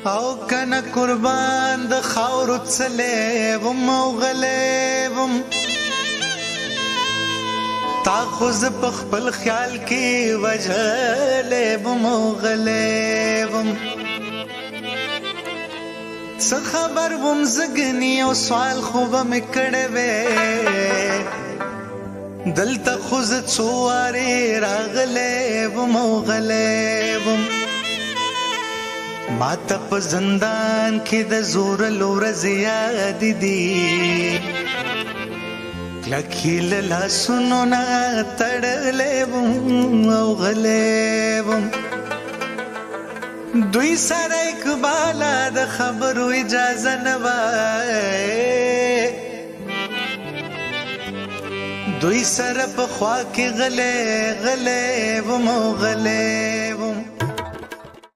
او کنه قربان د خاورو څلې وم او غلې وم. تا خو زه په خپل خیال کې وژلې وم او غلې وم. څه خبر وم زګنی او سوال خو به مې کړی وی. دلته خو زه څو وارې راغلی وم او غلی وم. ما ته په زندان کې د زورلو ورځې یادې دي، کلکې له لاسونو نه تړلی وم او غلی وم. دوی سره اقباله د خبرو اجازه نه وه، دوی سره په خوا کې غلی غلی وم او غلی